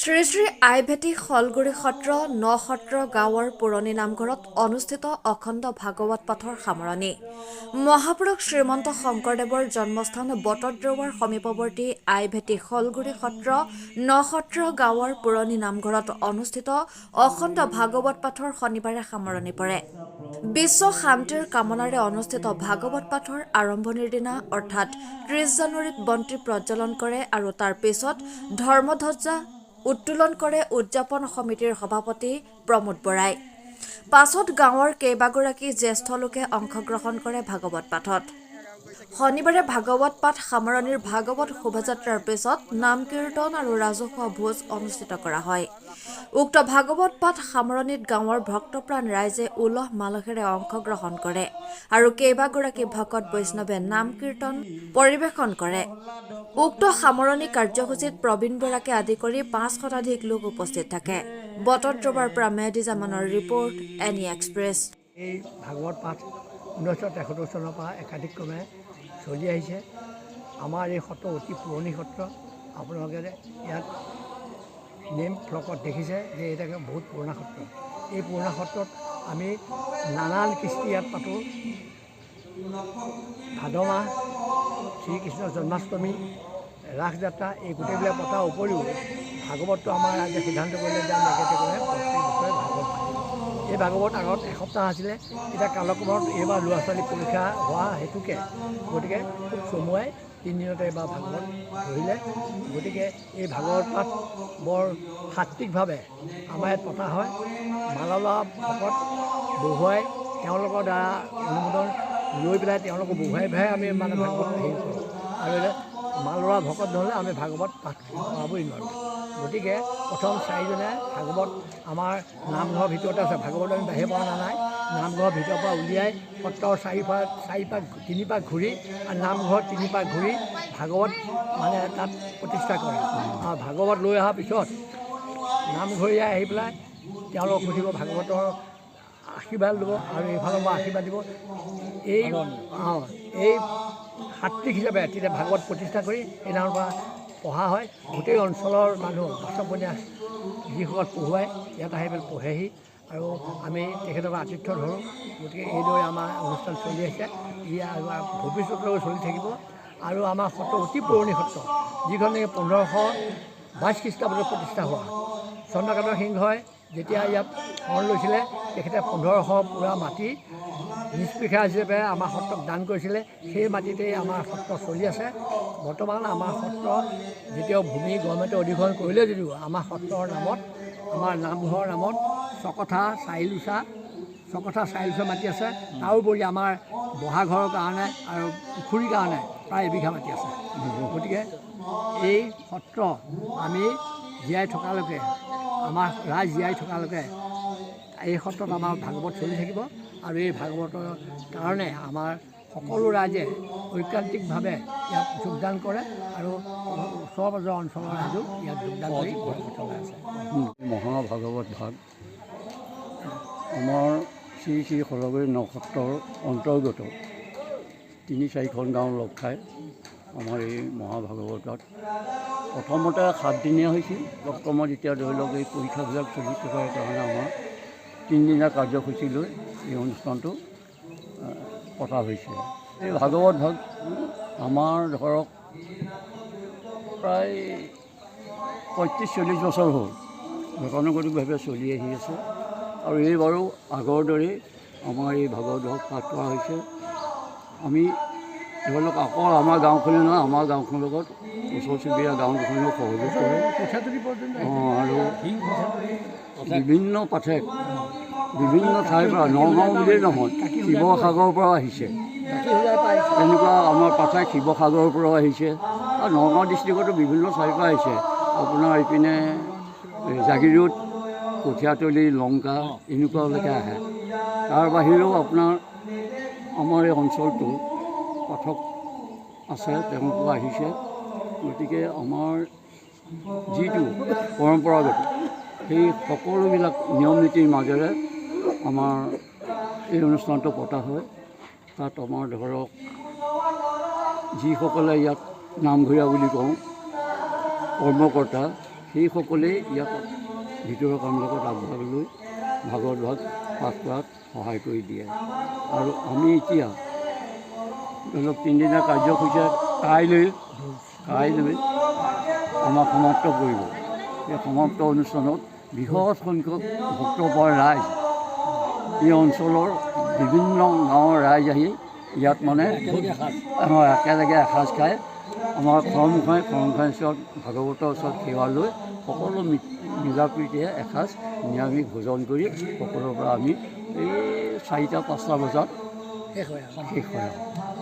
শ্ৰী শ্ৰী আইভেটি শলগুৰি সত্ৰ নসত্ৰ গাঁৱৰ পুৰণি নামঘৰত অনুষ্ঠিত অখণ্ড ভাগৱত পাঠৰ সামৰণি। মহাপুৰুষ শ্ৰীমন্ত শংকৰদেৱৰ জন্মস্থান বটদ্ৰৱাৰ সমীপৱৰ্তী আইভেটি শলগুৰি সত্ৰ নসত্ৰ গাঁৱৰ পুৰণি নামঘৰত অনুষ্ঠিত অখণ্ড ভাগৱত পাঠৰ শনিবাৰে সামৰণি পৰে। বিশ্ব শান্তিৰ কামনাৰে অনুষ্ঠিত ভাগৱত পাঠৰ আৰম্ভণিৰ দিনা, অৰ্থাৎ 30 জানুৱাৰীত বন্তি প্ৰজ্বলন কৰে আৰু তাৰ পিছত ধৰ্মধ্বজা উত্তোলন কৰে উদযাপন সমিতিৰ সভাপতি প্ৰমোদ বৰাই। পাছত গাঁৱৰ কেইবাগৰাকী জ্যেষ্ঠ লোকে অংশগ্ৰহণ কৰে ভাগৱত পাঠত। শনিবাৰে ভাগৱত পাঠ সামৰণিৰ ভাগৱত শোভাযাত্ৰাৰ পিছত নাম কীৰ্তন আৰু ৰাজহুৱা ভোজ অনুষ্ঠিত কৰা হয়। উক্ত ভাগৱত পাঠ সামৰণিত গাঁৱৰ ভক্তপ্ৰাণ ৰাইজে উলহ মালহেৰে অংশগ্ৰহণ কৰে আৰু কেইবাগৰাকী ভকত বৈষ্ণৱে নাম কীৰ্তন পৰিৱেশন কৰে। উক্ত সামৰণি কাৰ্যসূচীত প্ৰবীণ বৰাকে আদি কৰি 5 শতাধিক লোক উপস্থিত থাকে। বটদ্ৰৱাৰ পৰা মেহদি জামানৰ ৰিপৰ্ট, এন ই এক্সপ্ৰেছ। এই ভাগৱত পাঠ 1973 চনৰ পৰা একাধিক্ৰমে চলি আহিছে। আমাৰ এই সত্ৰ অতি পুৰণি সত্ৰ। আপোনালোকে ইয়াত নেম ফলকত দেখিছে যে এটা বহুত পুৰণা সত্ৰ। এই পুৰণা সত্ৰত আমি নানান কৃষ্টি ইয়াত পাতোঁ। ভাদ মাহ, শ্ৰীকৃষ্ণৰ জন্মাষ্টমী, ৰাসযাত্ৰা, এই গোটেইবিলাক পতাৰ উপৰিও ভাগৱতটো আমাৰ ৰাইজে সিদ্ধান্ত কৰিলে যে আমি একেক্ৰমে প্ৰত্যেক বছৰে ভাগৱত পাতিম। এই ভাগৱত আগত এসপ্তাহ আছিলে, এতিয়া কালক্ৰমত এইবাৰ ল'ৰা ছোৱালী পৰীক্ষা হোৱা হেতুকে গতিকে খুব চমুৱাই 3 দিনতে এইবাৰ ভাগৱত ধৰিলে। গতিকে এই ভাগৱত পাঠ বৰ সাত্বিকভাৱে আমাৰ ইয়াত পতা হয়। মালালা ভকত বহুৱাই তেওঁলোকৰ দ্বাৰা অনুমোদন লৈ পেলাই তেওঁলোকক বহুৱাই পেলাই আমি মানে ভাগৱত হেৰি কৰোঁ আৰু মালোৰা ভকত নহ'লে আমি ভাগৱত পাঠ কৰাবই নোৱাৰোঁ। গতিকে প্ৰথম চাৰিজনে ভাগৱত আমাৰ নামঘৰৰ ভিতৰতে আছে। ভাগৱত আমি বাহিৰৰ পৰা অনা নাই। নামঘৰৰ ভিতৰৰ পৰা উলিয়াই সত্ৰৰ চাৰিপাক চাৰিপাক তিনিপাক ঘূৰি আৰু নামঘৰত তিনিপাক ঘূৰি ভাগৱত মানে তাত প্ৰতিষ্ঠা কৰে। আৰু ভাগৱত লৈ অহাৰ পিছত নামঘৰীয়াই আহি পেলাই তেওঁলোকক সুধিব, ভাগৱতৰ আশীৰ্বাদ ল'ব আৰু এইফালৰ পৰা আশীৰ্বাদ দিব। এই সাত্বিক হিচাপে তেতিয়া ভাগৱত প্ৰতিষ্ঠা কৰি সেইদিনাৰ পৰা পঢ়া হয়। গোটেই অঞ্চলৰ মানুহ, বাচকবনীয়া যিসকল পঢ়ুৱাই ইয়াত আহি পেলাই পঢ়েহি আৰু আমি তেখেতক আতিথ্য ধৰোঁ। গতিকে এইদৰে আমাৰ অনুষ্ঠান চলি আছে। ই আৰু ভৱিষ্যতেও চলি থাকিব। আৰু আমাৰ সত্ৰ অতি পুৰণি সত্ৰ, যিখন নেকি 1522 খ্ৰীষ্টাব্দত প্ৰতিষ্ঠা হোৱা। চন্দ্ৰকান্ত সিংহই যেতিয়া ইয়াত শৰণ লৈছিলে, তেখেতে 1500 পুৰা মাটি নিষ্পৃষা হিচাপে আমাৰ সত্ৰক দান কৰিছিলে। সেই মাটিতেই আমাৰ সত্ৰ চলি আছে। বৰ্তমান আমাৰ সত্ৰ যেতিয়াও ভূমি গভৰ্ণমেণ্টে অধিগ্ৰহণ কৰিলে যদিও আমাৰ সত্ৰৰ নামত, আমাৰ নামঘৰৰ নামত ছকঠা চাৰিলোচা, ছকঠা চাৰিলোচা মাটি আছে। তাৰোপৰি আমাৰ বহাঘৰৰ কাৰণে আৰু পুখুৰীৰ কাৰণে প্ৰায় এবিঘা মাটি আছে। গতিকে এই সত্ৰ আমি জীয়াই থকালৈকে, আমাৰ ৰাইজ জীয়াই থকালৈকে এই সত্ৰত আমাৰ ভাগৱত চলি থাকিব। আৰু এই ভাগৱতৰ কাৰণে আমাৰ সকলো ৰাইজে ঐকান্তিকভাৱে ইয়াত যোগদান কৰে আৰু ওচৰ পাজৰ অঞ্চলৰ ৰাইজেও ইয়াত যোগদান কৰি ভাগৱত চলাই আছে। মহাভাগৱত ভাগ আমাৰ শ্ৰী শ্ৰী শলগুৰি নসত্ৰৰ অন্তৰ্গত তিনি চাৰিখন গাঁও লগ খাই আমাৰ এই মহাভাগৱত ভাগ প্ৰথমতে 7দিনীয়া হৈছিল। ক্ৰমত এতিয়া ধৰি লওক এই পৰীক্ষাবিলাক চলি থকাৰ কাৰণে আমাৰ 3দিনীয়া কাৰ্যসূচী লৈ এই অনুষ্ঠানটো পতা হৈছে। এই ভাগৱত ভাগ আমাৰ ধৰক প্ৰায় 35-40 বছৰ হ'ল, গতানুগতিকভাৱে চলি আহি আছে। আৰু এইবাৰো আগৰ দৰেই আমাৰ এই ভাগৱত ভাগ পাঠ কৰা হৈছে। আমি ধৰি লওক অকল আমাৰ গাঁওখনেই নহয়, আমাৰ গাঁওখনৰ লগত ওচৰ চুবুৰীয়া গাঁও দুখনেও সহযোগ কৰে। কঠীয়াতলি পৰ্যন্ত। আৰু বিভিন্ন পাঠক বিভিন্ন ঠাইৰ পৰা, নগাঁও বুলিয়েই নহয়, শিৱসাগৰৰ পৰাও আহিছে। তেনেকুৱা আমাৰ পাঠক শিৱসাগৰৰ পৰাও আহিছে আৰু নগাঁও ডিষ্ট্ৰিক্টতো বিভিন্ন ঠাইৰ পৰা আহিছে। আপোনাৰ এইপিনে জাগিৰোড, কঠীয়াতলি, লংকা এনেকুৱালৈকে আহে। তাৰ বাহিৰেও আপোনাৰ আমাৰ এই অঞ্চলটো পাঠক আছে, তেওঁলোকো আহিছে। গতিকে আমাৰ যিটো পৰম্পৰাগত, সেই সকলোবিলাক নিয়ম নীতিৰ মাজেৰে আমাৰ এই অনুষ্ঠানটো পতা হয়। তাত আমাৰ ধৰক যিসকলে ইয়াত নামঘৰীয়া বুলি কওঁ, কৰ্মকৰ্তা সেইসকলেই ইয়াত ভিতৰৰ কামবিলাকত আগভাগ লৈ ভাগৱত ভাগ পাঠ কৰাত সহায় কৰি দিয়ে। আৰু আমি এতিয়া ধৰি লওক তিনিদিনীয়া কাৰ্যসূচীয়ে কাইলৈ আমাৰ সমাপ্ত কৰিব। এই সমাপ্ত অনুষ্ঠানত বৃহৎ সংখ্যক ভক্তপ্ৰাণ ৰাইজ, এই অঞ্চলৰ বিভিন্ন গাঁৱৰ ৰাইজ আহি ইয়াত মানে আমাৰ একেলগে এসাঁজ খাই আমাৰ খৰমুখাই ওচৰত, ভাগৱতৰ ওচৰত সেৱা লৈ সকলো মিলা প্ৰীতিৰে এসাঁজ নিৰামিষ ভোজন কৰি সকলোৰে পৰা আমি এই 4টা 5টা বজাত শেষ হয় আৰু। শেষ হয় আৰু।